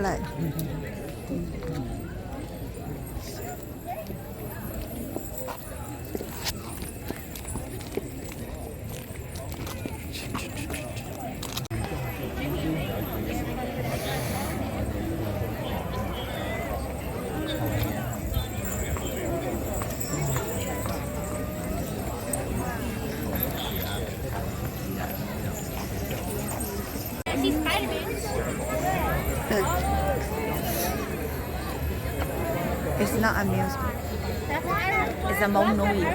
Lawm. It's not amusement. It's a Hmong movie.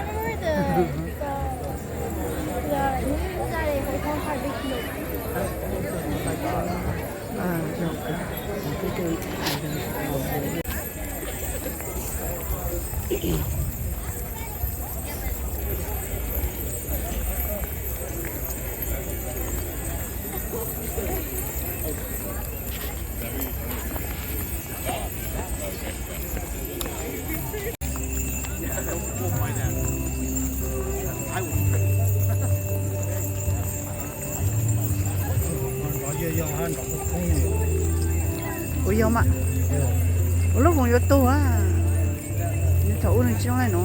Ua yog mas, ua lub voos yuav tug a, thaum ub nws tsis zoo li no.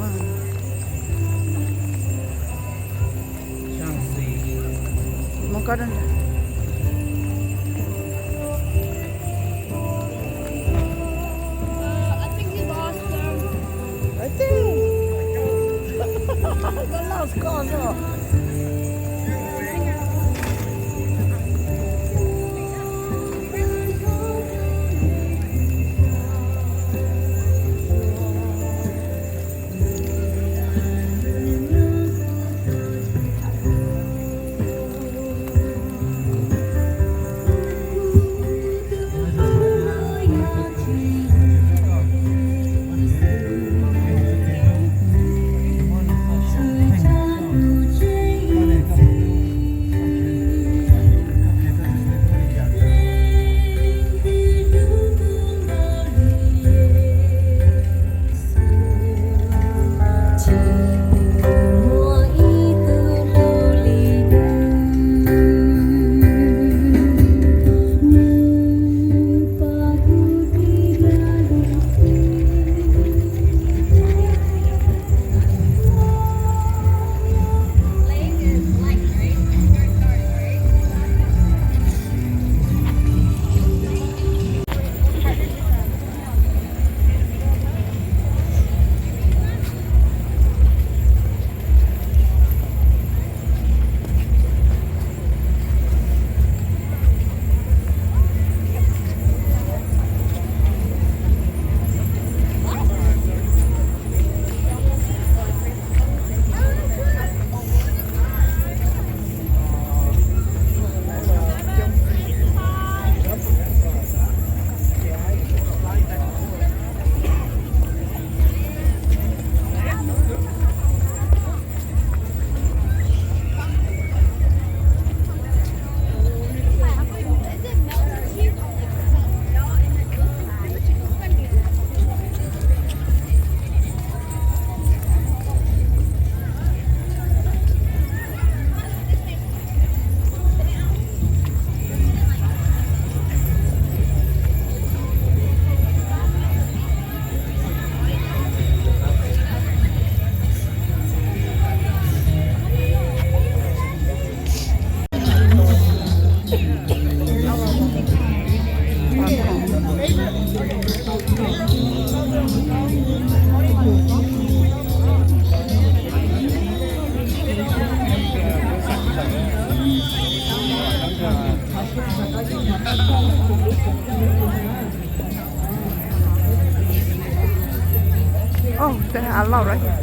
Oh, there's a lot right here.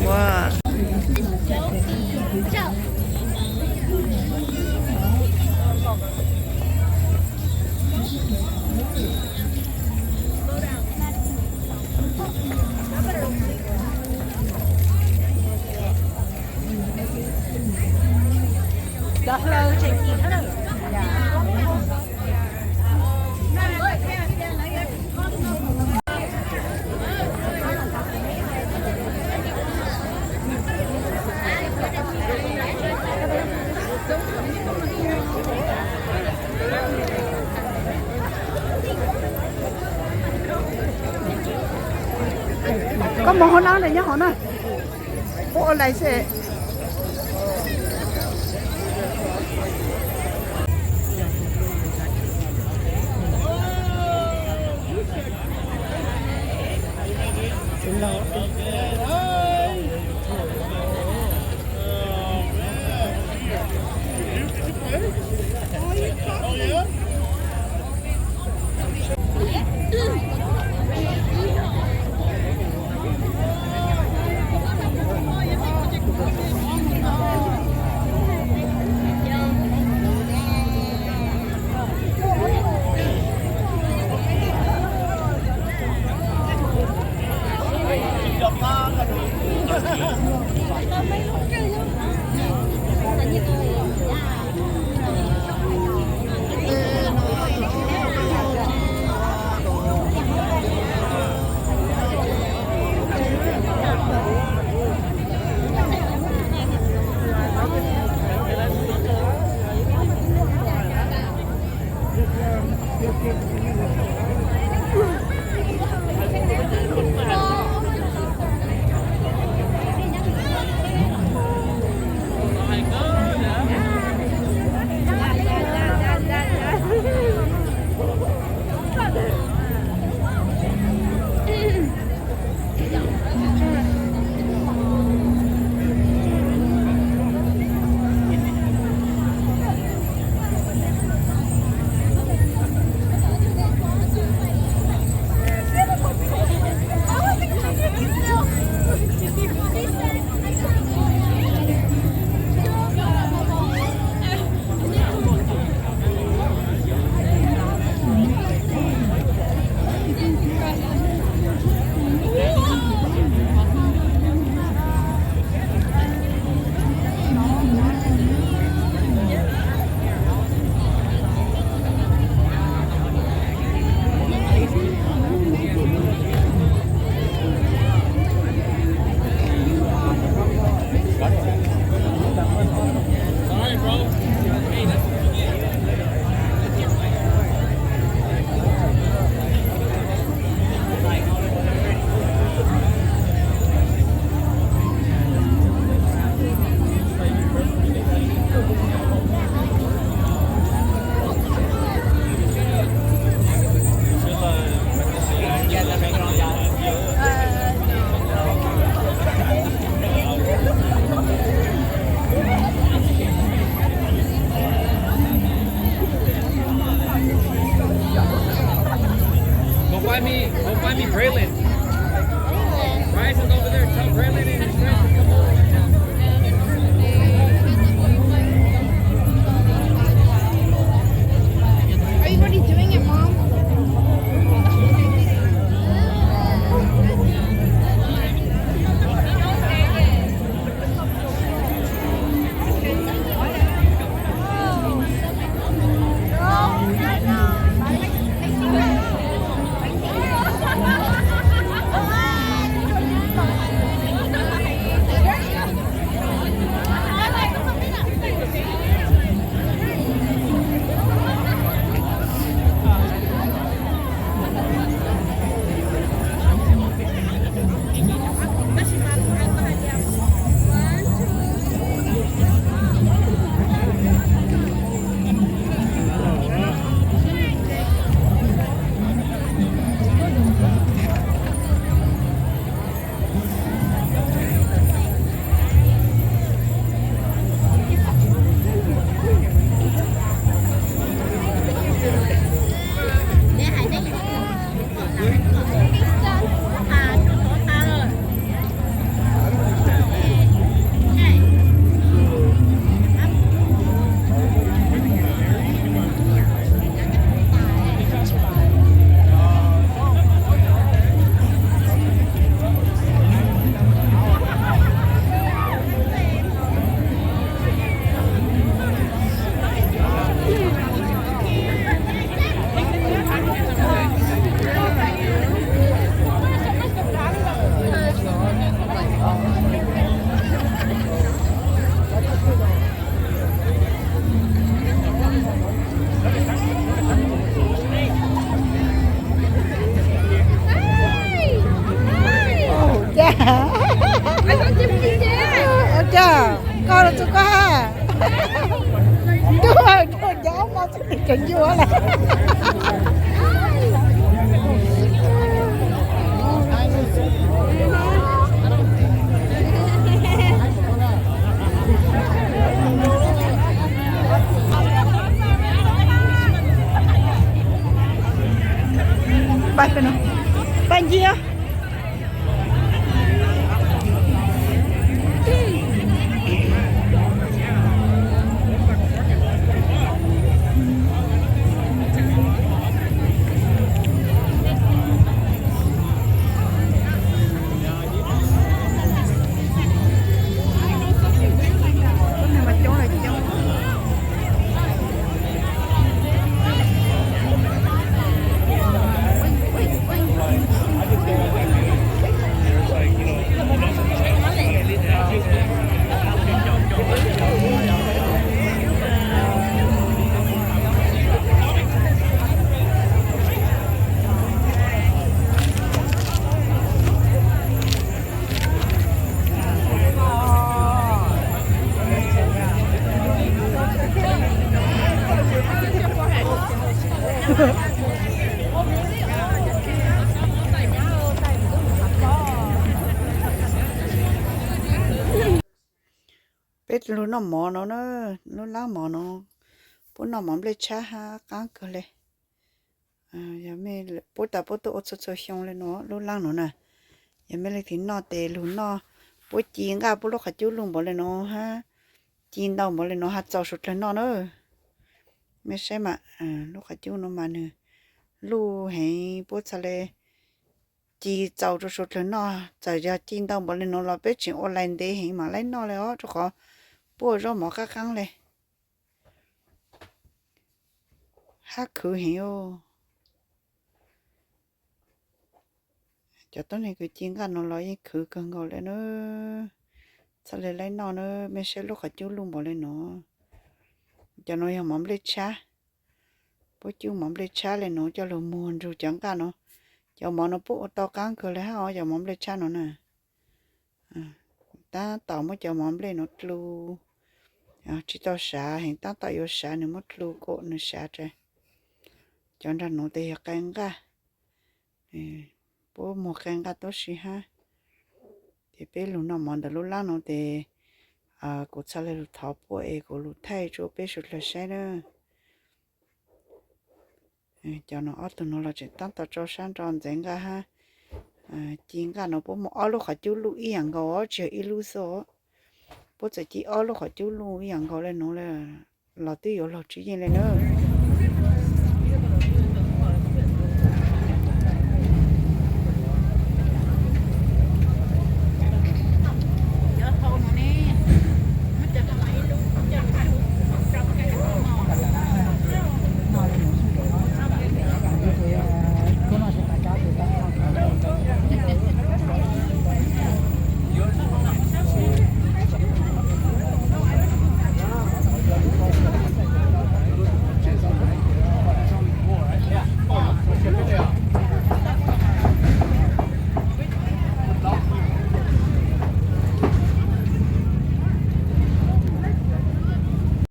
Wow. Mus hauv no, nyob hauv no. Ua lais xwb. Go find me, go find me Braylon. Bryce is over there. Tell Braylon and his friends to come over. Are you already doing it, Mom? Cov cuab lawm. Pab ncig. Peb lug noj mov no na, lub lab mov no, puab noj mov nplej tshab hab qaab kawg le. Puab tas puab tuaj ua txhua txhua xyoo le nuav lub lab nuav na. Yog mej leej twg noj tes lug noj, puab ci nqaj puab lub qhov cub luj npaum le nuav hab ci ntau npaum le nuav hab txaus suav dlawg noj na. Mej saib mas, lub qhov cub nuav mas nwg luj heev, puab txhaj le ci txaus rua suav dlawg noj. Txawm yog ci ntau npaum le nuav los peb tseem ua lais ntev heev mam laib noj le os, rua qhov puab ua zaub mov qaab qaab le. Hab khwv heev os. Cov tuab neeg kws ci nqaj nuav los yeej khwv kawg nkaus le na. Txhaj le laib noj na, mej saib lub qhov cub luj npaum le nuav. Cov nuav yog mov nplej tshab. Puab cub mov nplej tshab le nuav coj lug muag nrug cov nqaj nuav. Cov mov nuav puab ua tau qaab kawg le hab os, cov mov nplej tshab nuav na. Taab tom muab cov mov nplej nuav dlu, tsi tau sav heev, taab tom yuav sav nwg muab dlu kom nwg sav tes. Cov nraag nuav tes yog qe nqaj, puab muag qe nqaj tuab si hab. Ces peb lug noj mov ntawm lub lab nuav tes, kuv txhaj le lug thov puab es kuv lug thaij rua peb suav dlawg saib na. Cov nuav ob tug nuav los tseem taab tom tsau sab nrau ntxeev nqaj hab. Ci nqaj nuav puab muab ob lub qhov cub luj ib yaam nkaus, tsi yog ib lub xwb. Puab txawm ci ob lub qhov cub luj ib yaam nkaus le nuav le, los twb yuav laug tsi yeej le na.